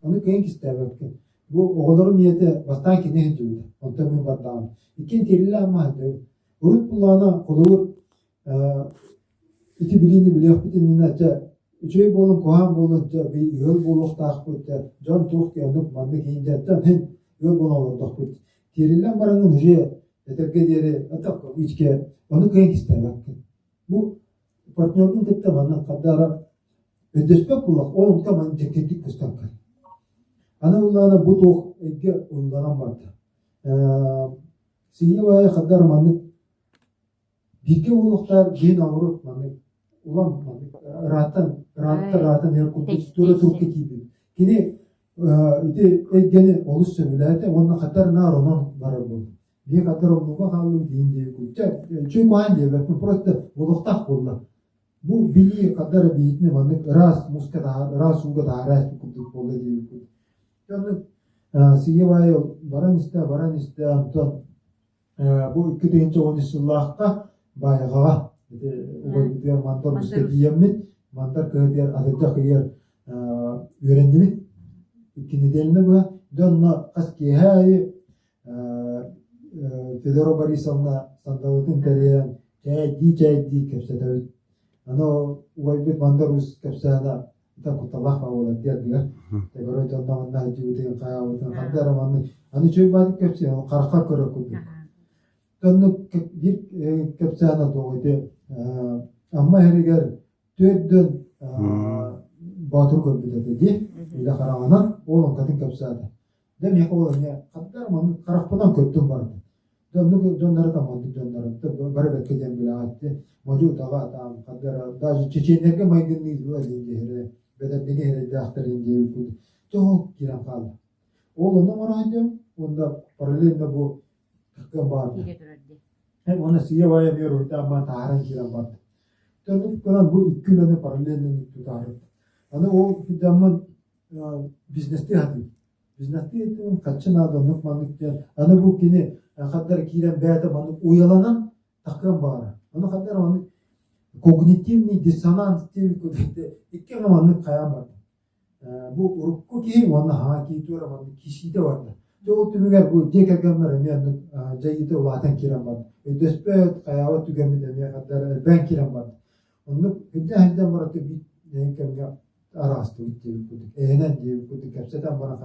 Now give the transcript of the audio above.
Ону кыайан кистээбэппин. Бу оҕолорум ийэтэ бастаан кини сылдьыбыта, онтон мин бардаҕым. Иккиэн тиэриллэ ама сылдьабыт. Урут буллаҕына холобур ити билиини билиэхпит иннинэ чэ үчүгэй буолан куһаҕан буолан чэ ыал буолуохтаахпыт чэ дьон туох диэн оннук маннык иһин дьэ иһин ыал буолан олордохпут. Тиэриллэн бараҥҥын уже этэргэ диэри ичке ону кыайан кистээбэккин. Бу партнербун кытта манна хардара өйдөспөт буоллах, ол онтон манна дьэҥкирдик көстөн кэл. Аны ыллаана бу туох эйгэ уйуланан барда. Сыыйа баайа хардара маннык бииргэ буолуохтаар биин оҥорут маннык улам маннык ырааттан ырааттан ыраатан иһэр курдук тура турка киирбит. Кини ити эйгэни олус сөбүлээтэ уонна хатар наар онон барар буолла. Биир хатар оннуга хааллым диин диэбиккин. Чэ, үчүгэй куһаҕан диэбэппин, просто олохтоох буолла. Бу билии хадара биһитини маннык ыраас муска таһаар, ыраас ууга таһаараа курдук буолла диэбиккин. Оннук сыыйа-баайа баран истэ, баран истэ, онтон бу 2013 сыллаахха Баайаҕаҕа ити убайбытыгар Мандар Ууска тиийэммит, Мандар кыһытыгар атырдьах ыйыгар үөрэннибит. Икки нэдиэлэни быһа. Дьэ онно хас киэһэ аайы Федора Борисовна сандалытын тэрийэн чээйдии-чээйдии кэпсэтэбит. Аны убайбыт Мандар Уус кэпсээнэ да кутталаах буолар диэн Тегөрө дьонно манна сылдьыбытын хаайбытын ханна эрэ маннык аны үчүгэй баайдык кэпсиэн хараххар көрөр курдук. Оннук биир кэпсээнэ туох ити Амма иһэригэр түөрт боотур көрбүт этэ дии илэ хараҕынан ол онтатын кэпсээтэ. Дьэ миэхэ ол эмиэ ханна маннык харахпынан көрдүм барытын. Дьэ оннук дьоннору да маннык дьоннору бары бэккэ диэн билэҕит модьу утаҕа там ханна эрэ даже чеченнэргэ майгынныыллар диэн диэхэрэ бэдэрдиҥи эрэйдээхтэрин диэбит дьэ ол киирэн хаалла. Ол ону оҥорон диэн уонна параллельно бу кыам баар. Уонна сыыйа-баайа эмиэ уруһуйдаан таһааран киирэн барда. Оннук гынан бу икки үлэни параллельно тутаарыт. Аны ол дьаммын бизнестии сатыыр. Бизнестии этим хаччы наада оннук маннык диэн. Аны бу кини ханна эрэ киирэн бэйэтэ маннык уйаланан такыан баҕарар. Ону ханна эрэ маннык когнитивный диссонанс диэбит курдук икки аҥы маннык хайаан барда. Бу урукку киһи уонна хаҥа киһи туора маннык киирсиитэ барда. Дьэ ол түмүгэр бу дьиэ кэргэммэр эмиэ оннук дьайыыта улаатан киирэн барда. Өйдөспөт, хайаабат түгэммит эмиэ ханна эрэ элбээн киирэн барда. Оннук сылдьан сылдьан баран биир кэмҥэ араастыбыт диэбит курдук, эһэнэн диэбит курдук кэпсэтэн баран.